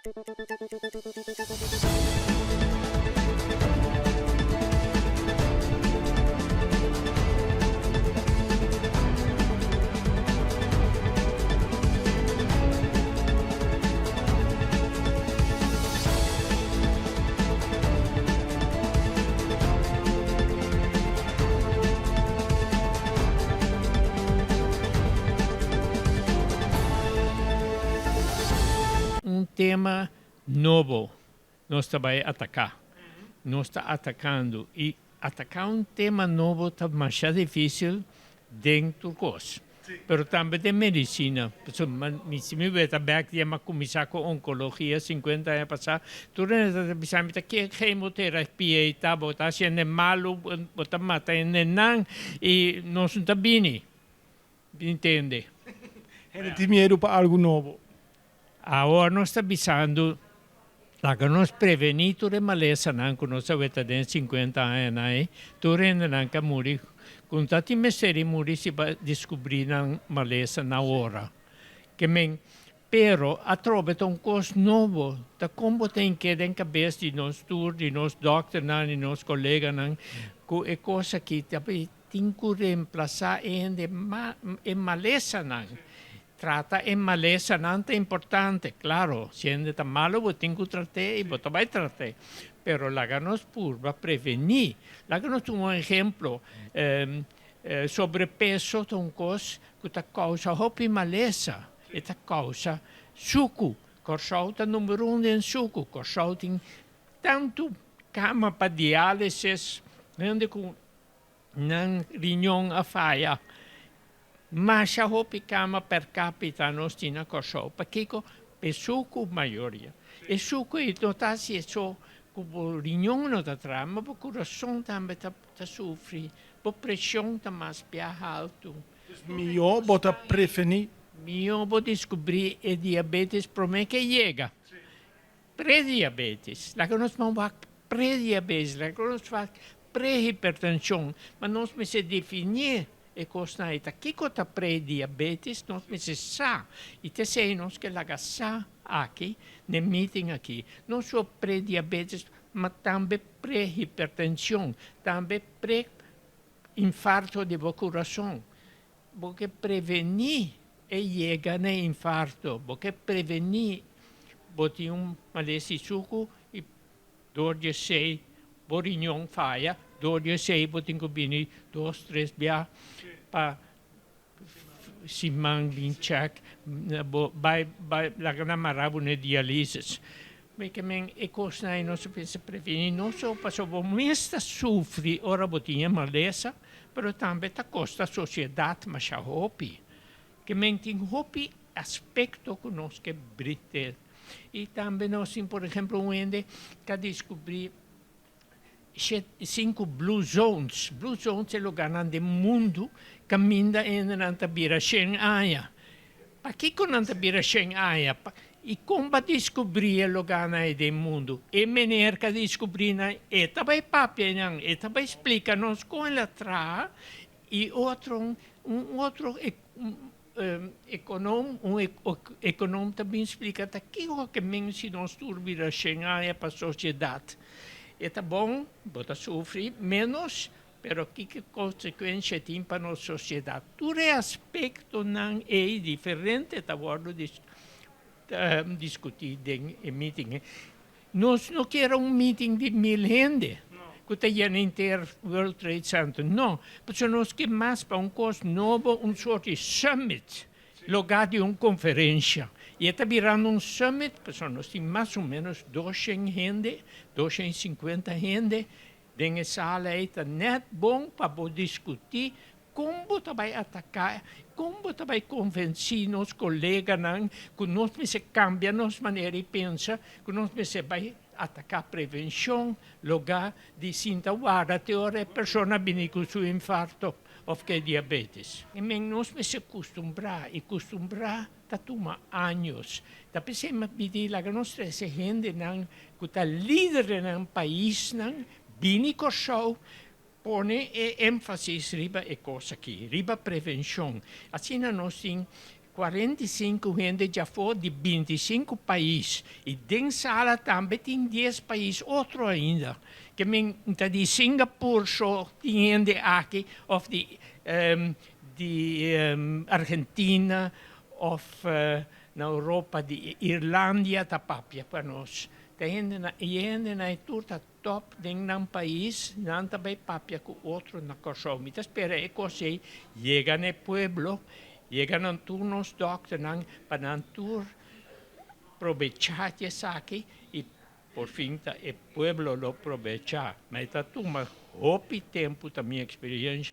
Un tema nobo nos ta bai ataká. Nos ta atakando i ataká un tema nobo ta masha difísil den tur kos. Pero tambe den medisina. Pasobra mi si mi weta bek di a kuminsá ku onkologia sinkuenta aña pasá, tur hende ta bisa mi ta ke gemoterapia i ta, bo ta hasi hende malu, bo ta mata hendenan i nos no ta bini. Intende. Hende tin miedu pa algu nobo. Awor nos ta bisando, laga nos prevení tur e malesanan ku nos a weta den e sinkuenta añanan ei, tur hendenan ku a muri, ku no ta tin mester di muri si bo a diskubrí nan malesa na ora. Ke men, pero atrobe ta un kos nobo, ta kon bo ta hink'é den kabes di nos tur, di nos dòkternan, di nos koleganan, ku e kos aki ta Tin ku remplasá e hende e malesanan. Trata e malesanan ta importante, klaro, si hende ta malu bo tin ku trat'é i bo ta bai trat'é. Pero laga nos purba prevení. Laga nos tuma un ehemplo, sobrepeso ta un kos ku ta kousa hopi malesa, e ta kousa suku. Kòrsou ta number un den suku. Kòrsou tin tantu kama pa diálisis, hende ku Nan riñon a faya. Masha hopi kama per capita nos tin na Kòrsou. Pakiko? P'e suku mayoria. E suku ei no ta hasi eso ku bo riñon no ta traha, ma bo kurason tambe ta sufri, bo preshon ta mas bia haltu. Dus mihó bo ta prevení. Mihó bo diskubrí e diabetes promé ke yega. Prediabetes, laga nos ban wak prediabetes, laga nos wak prehipertenshon, ma nos mester definí e kosnan ei ta. Kiko ta prediabetes? Nos mester sa, i ta esei nos ke laga sa aki n'e meeting aki. No so prediabetes, ma tambe prehipertenshon, tambe pre-infarto di bo kurason. Bo ke prevení e yega na infarto, bo ke prevení bo tin un malesa di suku i dor di esei bo riñon faya, dor di esei bo tin ku bini dos tres bia pa siman bin chèk, bo bai bai laga nan mara bo na dialisis. Mi ke men e kosnan ei nos a pensa prevení no so pasobra bo mes ta sufri ora bo tin e malesa, pero tambe ta kosta sosiedat masha hopi. Ke men tin hopi aspekto ku nos ke brite. I tambe nos tin por ehemplo un hende ka diskubrí sinku blue zones. Blue zones e lugarnan den mundu kaminda hendenan ta bira shen aña. Pakiko nan ta bira shen aña? I kon bo a diskubrí e lugarnan ei den mundu? E meneer ku a diskubrí nan, e ta bai papia einan, e ta bai splika nos kon el a traha i otro, un otro Ekonom, un ekonom ta bin splika ta kiko ke men si nos tur bira shen aña pa sosiedat. E ta bon, bo ta sufri ménos, pero kiko konsekuensha e tin pa nos sosiedat. Tur e aspektonan ei diferente ta wòrdu diskutí den e meeting. Nos no kier un meeting di mil hende ku ta yena henter World Trade Center. No, pasobra nos ke mas pa un kos nobo, un sort di summit logá di un konferensha. I e ta birando un summit pasobra nos tin mas o ménos doshen hende, doshen i sinkuenta hende den e sala ei. Ta nèt bon pa bo diskutí Kon bo ta bai ataká? Kon bo ta bai konvensí nos koleganan ku nos mester kambia nos manera di pensa, ku nos mester bai ataká prevenshon logá di sinta warda te ora e persona bini ku su infarto òf ku e diabetes? I men nos mester kustumbrá, i kustumbrá ta tuma años. Ta p'esei mi a pidi laga nos trese hendenan ku ta lider den nan paisnan bini Kòrsou Pone e énfasis riba e kos aki, riba prevenshon. Asina nos tin 45 hende djafó di 25 pais. I den sala tambe tin 10 pais otro ainda. Ke men ta di Singapore so tin hende aki, òf di Argentina, òf na Europa di Irlandia ta papia pa nos. Ta hende na, i hende na tur ta top den nan pais, nan ta bai papia ku otro na Kòrsou. Mi ta spera e kos ei yega na pueblo, yega na tur nos dòkternan, pa nan tur probechá esaki i por fin ta e pueblo lo probechá. Ma ta tuma hopi tempu, ta mi eksperensia.